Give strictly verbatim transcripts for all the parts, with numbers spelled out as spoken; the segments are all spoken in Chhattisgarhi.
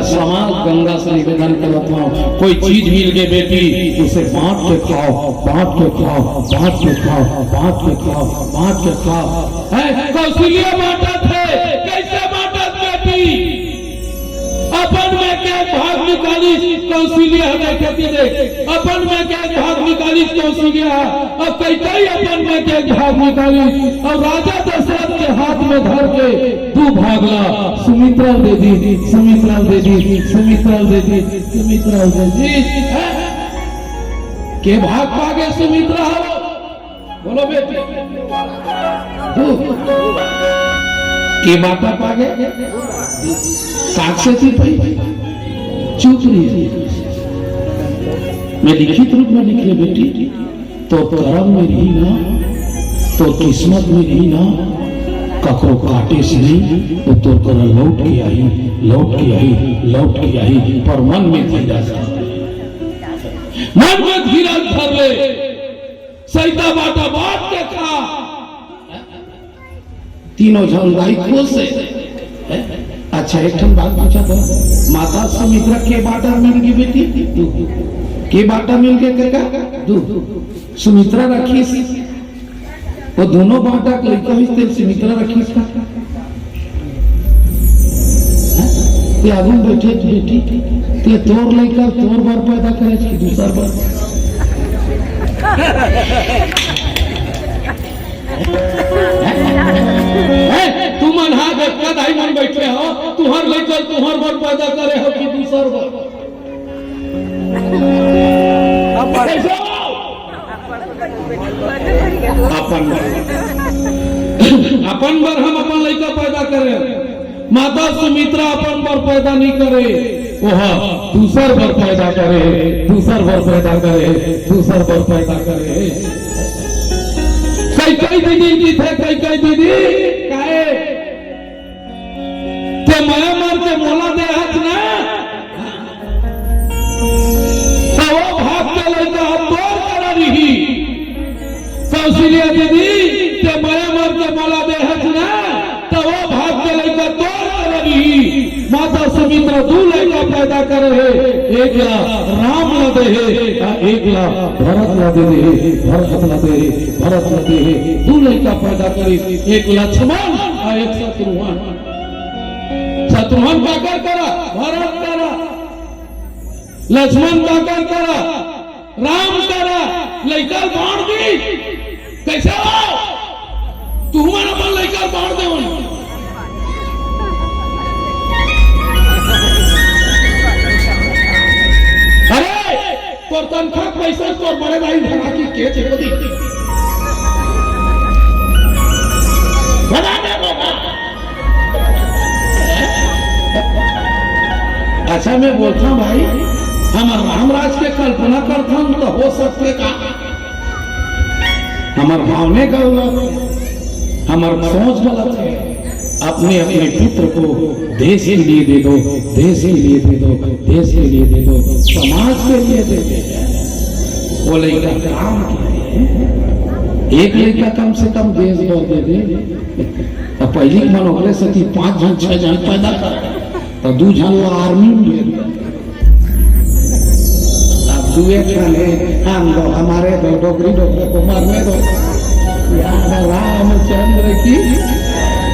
समाज गंगा से निवेदन करत हूँ, कोई चीज मिल गए बेटी, उसे बांट के खाओ, बांट के खाओ, बांट के खाओ, बांट के खाओ, बांट के खाओ। है, कौशल्या बांटत है, कैसे बांटत बेटी? अपन में के भाग निकालिस, कौशल्या ह देखे ती देख, अपन में के भाग निकालिस कौशल्या ह, अब कैकेयी अपन में के भाग निकालिस, और राजा दशरथ के हाथ में धर के दू भाग ला सुमित्रा दे दी, सुमित्रा दे दी, सुमित्रा दे दी, सुमित्रा दे दी। हैं? के भाग पागे सुमित्रा हो? बोलो बेटी। दू। के बाटा पागे? कागज से थी पई? चुप रही। मैं लिखित रूप में लिख ले बेटी। तोर करम में रही ना, तोर किस्मत में रही ना, ककरो काटे से नहीं, वो तोर करा लौट के आही, लौट के आही, लौट के आही, पर मन में धीरज, मन में धीरज धर ले, सैता बाटा बांट के खा। तीनों झन दाई खुश हे। हैं? अच्छा, एक ठन बात पूछा था, माता सुमित्रा के बाटा मिल गई बेटी? दू। के बाटा मिल गए काका? दू। सुमित्रा रखिस, वो दोनों बाटा के लइका होइस, ते सुमित्रा रखिस का? हैं? ते आगू में बैठे बेटी, ते तोर लइका तोर बर पैदा करे कि दूसर बर? हैं? तुमन हा देखा दाई मन बैठे हो, तुहर लइका तुहर बर पैदा करे हो कि दूसर बर? अपन। कैसे हो? अपन बर। अपन बर हम अपन लइका पैदा करे। माता सुमित्रा अपन बर पैदा नहीं करे, ओह दूसर बर पैदा करे, दूसर बर पैदा करे, दूसर बर पैदा करे। कैकेयी दीदी जी थे, कैकेयी दीदी, काहे? ते मया मर के मोला देहच ना, त वो भाग के लइका ह तोर करा रही। कौशल्या दीदी, ते मया मर के मोला देहच ना, त वो भाग के लइका तोर करा रही। माता सुमित्रा दू लइका पैदा करे हे, एक ला राम ला दे हे, आ एक ला भरत ला दे दे हे, भरत ला दे हे, भरत ला दे हे। दू लइका पैदा करे, एक लक्ष्मण आ एक शत्रुघ्न। शत्रुघ्न काकर करा? भरत करा। लक्ष्मण काकर करा? राम करा। लइका बांट दी। कैसे हो? तुमन अपन लइका बांट दे। अरे, तोर तनखा के पैसा तोर बड़े भाई भरा की के चेको दी। बता दे बाबा। अच्छा, मैं बोलता हूँ भाई, हम राम राज के कल्पना करता हूँ तो हो सकते का? हमर भावने गलत हे, हमर सोच गलत हे। अपने, अपने पुत्र को देश के लिए दे दो, देश के लिए दे दो, देश के लिए दे दो, समाज के लिए दे दो। वो लइका काम के लिए, एक लइका कम से कम देश भर दे दे। तो पहली मन ओकरे सेती पांच झन, छह झन पैदा कर, तो दू झन ला आर्मी में भेज दे। अब दुए ठन हे, हम दो, हमारे दो, डोकरी डोकरे को मरने दो। यार रामचंद्र की,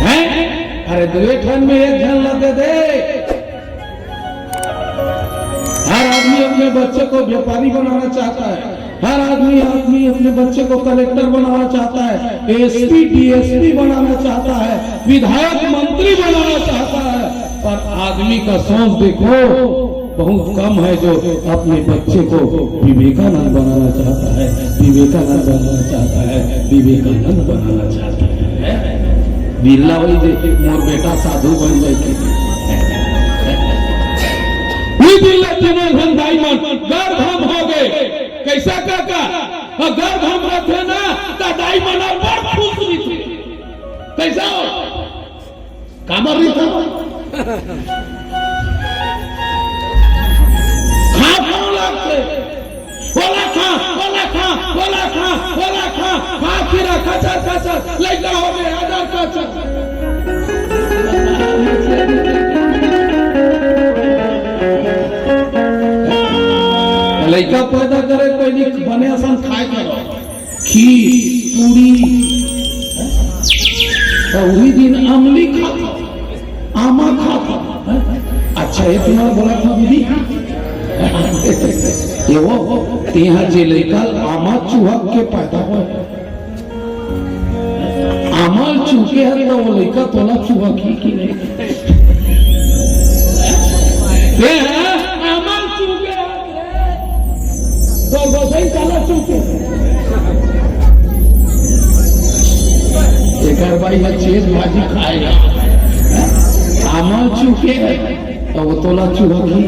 हैं? अरे दुए ठन में एक झन ला दे दे। हर आदमी अपने बच्चे को व्यापारी बनाना चाहता है, हर आदमी, आदमी अपने बच्चे को कलेक्टर बनाना चाहता है, एसपी, डीएसपी बनाना चाहता है, विधायक, मंत्री बनाना चाहता है, पर आदमी का सोच देखो, बहुत कम है जो अपने बच्चे को विवेकानंद बनाना चाहता है, विवेकानंद बनाना चाहता है, विवेकानंद बनाना चाहता है। बिरला वही दे, मोर बेटा साधु बन जाए। उही दिन ले तीनों झन दाई मन गर्भ हम हो गए। कैसा काका? अगर गर्भ हम रथे ना, त दाई मन बड़ खुश रहिथे। कैसा हो? काबर नहीं था? खा कौन लागते? ओला खा, ओला खा, ओला खा, ओला खा, खा खीरा खचर खचर, लइका हो गए अदर कचर। बने असन खाए करो, खीर, पूरी, हैं? त उही दिन अमली खात, आमा खात, हैं? अच्छा, ये तुम्हारा बोला था दीदी, ये वो, तेहा जे लइका आमा चुहक के पैदा होय, आमा ल चूके हस, त वो लइका तोला चूहकी कि नहीं? ए, आमा ल चूके हस, त गोसाई काला चूके? एकर बाई ह चेत भाजी खाएगा। आमा ल चूके हस, त वो तोला चूहकी?